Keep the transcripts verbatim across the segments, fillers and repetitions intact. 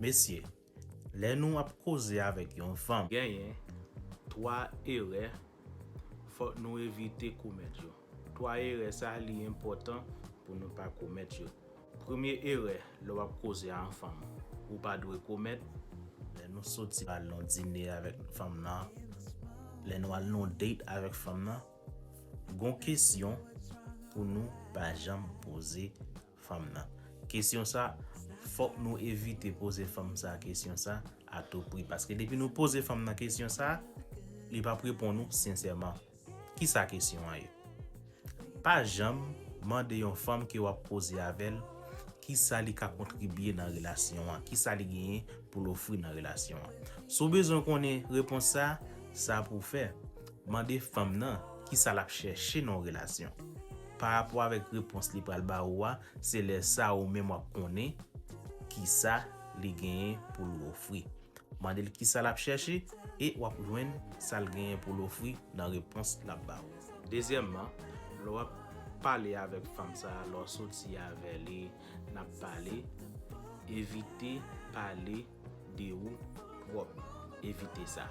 Mesye, lè nou ap koze avèk yon fanm, genyen twa erè fòk nou evite komèt yo. Twa erè sa li enpòtan pou nou pa komèt yo. Premye erè, lè w ap koze a yon fanm, ou pa dwe komèt. Lè nou soti al nan dine avèk fanm nan, lè nou al nan date avèk fanm nan, gon kesyon pou nou pa janm poze fanm nan. Kesyon sa, fòk nou evite poze fanm sa kesyon sa a tou pri. Paske depi nou poze fanm nan kesyon sa, li p ap reponn nou sensèman. Kisa kesyon an ye? Pa janm mande yon fanm ke w ap koze avè l kisa li ka kontribye nan relasyon an, kisa li genyen pou l ofri nan relasyon an. Si w bezwen konnen repons sa, sa pou w fè, mande fanm nan kisa l ap chèche nan yon relasyon. Pa rapò avèk repons li pral ba ou a, se lè sa ou menm w ap konnen kisa li genyen pou l ofri. Mande l kisa l ap chèche e w ap jwenn sa l genyen pou l ofri nan repons l ap ba ou. Dezyèmman, lè w ap pale avèk fanm sa a, lè w soti avè li, n ap pale, evite pale de ou twòp. Evite sa.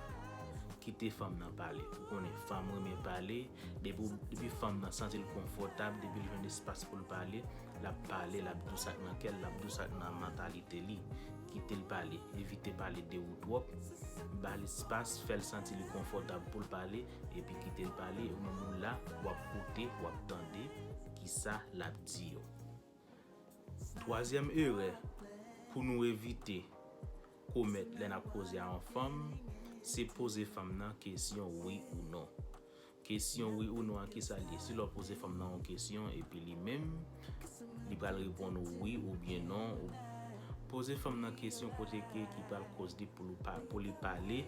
Kite fanm nan pale. Ou konnen, fanm renmen pale. Depi, depi fanm nan santi l konfòtab, depi l jwenn espas pou l pale, l ap pale, l ap di w sa k nan kè l, l ap di w sa k nan mantalite li. Kite l pale. Evite pale de ou twòp. Ba l espas, fè l santi li konfòtab pou l pale, epi kite l pale. Ou menm ou la, w ap koute, w ap tande kisa l ap di yo. Twazyèm erè pou nou evite komèt lè n ap koze a yon fanm, se poze fanm nan kesyon wi ou non. Kesyon wi ou non an, kisa l ye? Si lè w poze fanm nan yon kesyon epi li menm, li pral reponn ou wi oubyen non, ou poze fanm nan kesyon kote ke ki pral koz li pou li pa, pou li pale.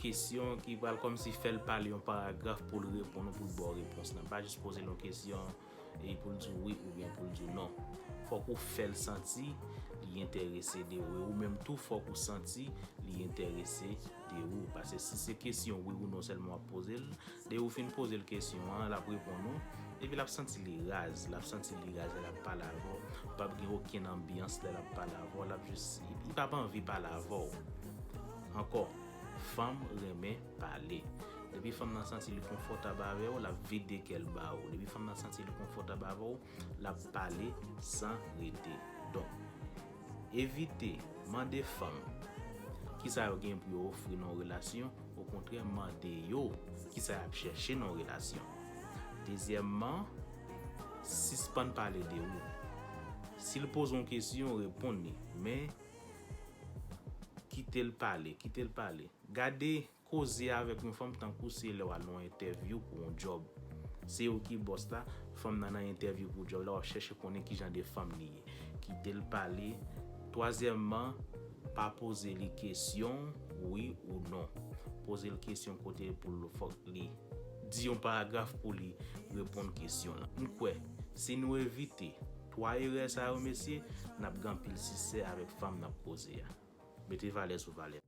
Kesyon ki pral kòmsi fè l pale yon paragraf pou l reponn ou, pou l ba w repons lan. Pa jis poze l yon kesyon e pou l di w wi oubyen pou l di w non. Fòk ou fè l santi li enterese de ou. E ou menm tou, fòk ou santi li enterese de ou. Paske si se kesyon wi ou non sèlman w ap poze l, depi ou fin poze l kesyon an, l ap reponn ou. Epi l ap santi li raz, l ap santi li raz lè l ap pale avè w. P ap gen okenn anbyans lè l ap pale avè w. L ap jis, li p ap anvi pale avè w ankò. Fanm renmen pale. Depi fanm nan santi li konfòtab avè w, l ap vide kè l ba ou. Depi fanm nan santi li konfòtab avè w, l ap pale san rete. Donk, evite mande fanm kisa yo gen pou yo ofri nan yon relasyon. Okontrè, mande yo kisa y ap chèche nan yon relasyon. Dezyèmman, sispann pale de ou. Si l poze w yon kesyon, reponn li. Men, kite l pale, kite l pale. Gade koze avèk yon fanm tankou se lè w al nan yon entèvyou pou yon djòb. Se ou ki bòs la, fanm nan nan entèvyou pou djòb la, w ap chèche konnen ki jan de fanm li ye. Kite l pale. Twazyèmman, pa poze li kesyon wi ou non. Poze l kesyon kote pou l, fòk li di yon paragraf pou li reponn kesyon lan. M kwè, si nou evite twa erè sa yo, mesye, n ap gen anpil siksè avèk fanm n ap koze a. Mete valè sou valè.